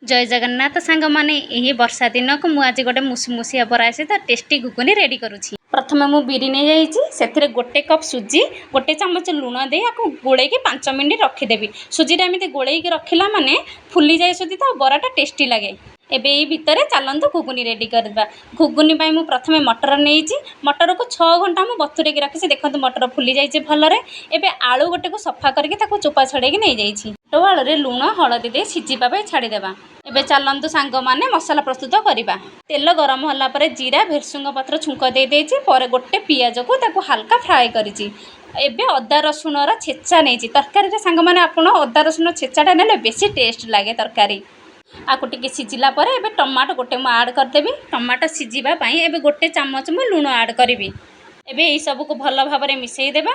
ଜୟ ଜଗନ୍ନାଥ ସାଙ୍ଗମାନେ, ଏହି ବର୍ଷା ଦିନକୁ ମୁଁ ଆଜି ଗୋଟେ ମୁସୁମୁସିଆ ବରା ସହିତ ଟେଷ୍ଟି ଘୁଗୁନି ରେଡ଼ି କରୁଛି। ପ୍ରଥମେ ମୁଁ ବିରି ନେଇଯାଇଛି। ସେଥିରେ 1 କପ୍ ସୁଜି, 1 ଚାମଚ ଲୁଣ ଦେଇ ଆକୁ ଗୋଳେଇକି 5 ମିନିଟ୍ ରଖିଦେବି। ସୁଜିଟା ଏମିତି ଗୋଳେଇକି ରଖିଲା ମାନେ ଫୁଲିଯାଏ ସୁଜି ତ, ଆଉ ବରାଟା ଟେଷ୍ଟି ଲାଗେ। ଏବେ ଏଇ ଭିତରେ ଚାଲନ୍ତୁ ଘୁଗୁନି ରେଡ଼ି କରିବା। ଘୁଗୁନି ପାଇଁ ମୁଁ ପ୍ରଥମେ ମଟର ନେଇଛି। ମଟରକୁ 6 ଘଣ୍ଟା ମୁଁ ବତୁରେଇକି ରଖିଛି। ଦେଖନ୍ତୁ, ମଟର ଫୁଲି ଯାଇଛି ଭଲରେ। ଏବେ ଆଳୁ ଗୋଟେକୁ ସଫା କରିକି ତାକୁ ଚୋପା ଛଡ଼େଇକି ନେଇଯାଇଛି। ଆଳୁରେ ଲୁଣ ହଳଦୀ ଦେଇ ସିଝିବା ପାଇଁ ଛାଡ଼ିଦେବା। ଏବେ ଚାଲନ୍ତୁ ସାଙ୍ଗମାନେ, ମସଲା ପ୍ରସ୍ତୁତ କରିବା। ତେଲ ଗରମ ହେଲା ପରେ ଜିରା, ଭେରସୁଙ୍ଗ ପତ୍ର ଛୁଙ୍କ ଦେଇ ଦେଇଛି। ପରେ ଗୋଟେ ପିଆଜକୁ ତାକୁ ହାଲକା ଫ୍ରାଏ କରିଛି। ଏବେ ଅଦା ରସୁଣର ଛେଚା ନେଇଛି। ତରକାରୀରେ ସାଙ୍ଗମାନେ, ଆପଣ ଅଦା ରସୁଣ ଛେଚାଟା ନେଲେ ବେଶୀ ଟେଷ୍ଟ ଲାଗେ ତରକାରୀ। ଆକୁ ଟିକେ ସିଝିଲା ପରେ ଏବେ ଟମାଟୋ ଗୋଟେ ମୁଁ ଆଡ଼୍ କରିଦେବି। ଟମାଟୋ ସିଝିବା ପାଇଁ ଏବେ 1 ଚାମଚ ମୁଁ ଲୁଣ ଆଡ଼୍ କରିବି। ଏବେ ଏଇସବୁକୁ ଭଲ ଭାବରେ ମିଶାଇ ଦେବା।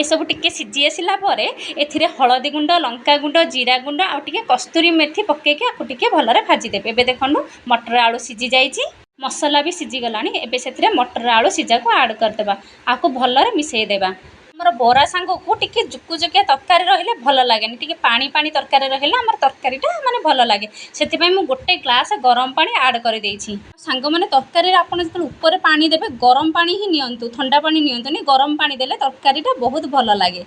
ଏସବୁ ଟିକେ ସିଝି ଆସିଲା ପରେ ଏଥିରେ ହଳଦୀ ଗୁଣ୍ଡ, ଲଙ୍କା ଗୁଣ୍ଡ, ଜିରା ଗୁଣ୍ଡ ଆଉ ଟିକେ କସ୍ତୁରୀ ମେଥି ପକାଇକି ଆକୁ ଟିକେ ଭଲରେ ଭାଜିଦେବେ। ଏବେ ଦେଖନ୍ତୁ, ମଟର ଆଳୁ ସିଝି ଯାଇଛି, ମସଲା ବି ସିଝିଗଲାଣି। ଏବେ ସେଥିରେ ମଟର ଆଳୁ ସିଝାକୁ ଆଡ଼୍ କରିଦେବା, ଆକୁ ଭଲରେ ମିଶାଇ ଦେବା। ଆମର ବରା ସାଙ୍ଗକୁ ଟିକେ ଜୁକୁଜୁକିଆ ତରକାରୀ ରହିଲେ ଭଲ ଲାଗେନି। ଟିକେ ପାଣି ପାଣି ତରକାରୀ ରହିଲେ ଆମର ତରକାରୀଟା ମାନେ ଭଲ ଲାଗେ। ସେଥିପାଇଁ ମୁଁ 1 ଗ୍ଲାସ୍ ଗରମ ପାଣି ଆଡ଼୍ କରିଦେଇଛି। ସାଙ୍ଗମାନେ, ତରକାରୀରେ ଆପଣ ଯେତେବେଳେ ଉପରେ ପାଣି ଦେବେ, ଗରମ ପାଣି ହିଁ ନିଅନ୍ତୁ, ଥଣ୍ଡା ପାଣି ନିଅନ୍ତୁନି। ଗରମ ପାଣି ଦେଲେ ତରକାରୀଟା ବହୁତ ଭଲ ଲାଗେ।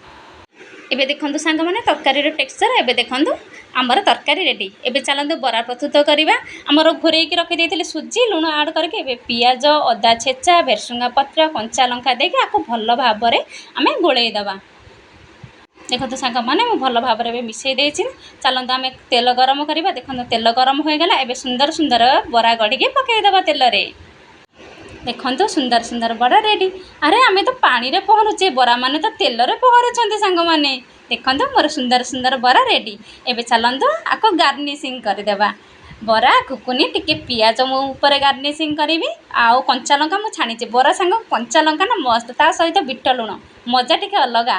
ଏବେ ଦେଖନ୍ତୁ ସାଙ୍ଗମାନେ, ତରକାରୀର ଟେକ୍ସଚର୍। ଏବେ ଦେଖନ୍ତୁ, ଆମର ତରକାରୀ ରେଡ଼ି। ଏବେ ଚାଲନ୍ତୁ ବରା ପ୍ରସ୍ତୁତ କରିବା। ଆମର ଘୋରେଇକି ରଖିଦେଇଥିଲି ସୁଜି, ଲୁଣ ଆଡ଼୍ କରିକି। ଏବେ ପିଆଜ, ଅଦା ଛେଚା, ଭେରସୁଙ୍ଗା ପତ୍ର, କଞ୍ଚା ଲଙ୍କା ଦେଇକି ଆକୁ ଭଲ ଭାବରେ ଆମେ ଗୋଳେଇ ଦେବା। ଦେଖନ୍ତୁ ସାଙ୍ଗମାନେ, ମୁଁ ଭଲ ଭାବରେ ଏବେ ମିଶାଇ ଦେଇଛି। ଚାଲନ୍ତୁ ଆମେ ତେଲ ଗରମ କରିବା। ଦେଖନ୍ତୁ, ତେଲ ଗରମ ହୋଇଗଲା। ଏବେ ସୁନ୍ଦର ସୁନ୍ଦର ବରା ଗଢ଼ିକି ପକାଇଦେବା ତେଲରେ। ଦେଖନ୍ତୁ, ସୁନ୍ଦର ସୁନ୍ଦର ବରା ରେଡ଼ି। ଆରେ, ଆମେ ତ ପାଣିରେ ପହଁରୁଛେ, ବରା ମାନେ ତ ତେଲରେ ପହଁରୁଛନ୍ତି। ସାଙ୍ଗମାନେ, ଦେଖନ୍ତୁ, ମୋର ସୁନ୍ଦର ସୁନ୍ଦର ବରା ରେଡ଼ି। ଏବେ ଚାଲନ୍ତୁ ଆକୁ ଗାର୍ନିସିଂ କରିଦେବା। ବରା ଘୁଗୁନି, ଟିକେ ପିଆଜ ମୁଁ ଉପରେ ଗାର୍ନିସିଂ କରିବି ଆଉ କଞ୍ଚା ଲଙ୍କା ମୁଁ ଛାଣିଛି। ବରା ସାଙ୍ଗ କଞ୍ଚା ଲଙ୍କା ନା ମସ୍ତ, ତା ସହିତ ବିଟ ଲୁଣ, ମଜା ଟିକେ ଅଲଗା।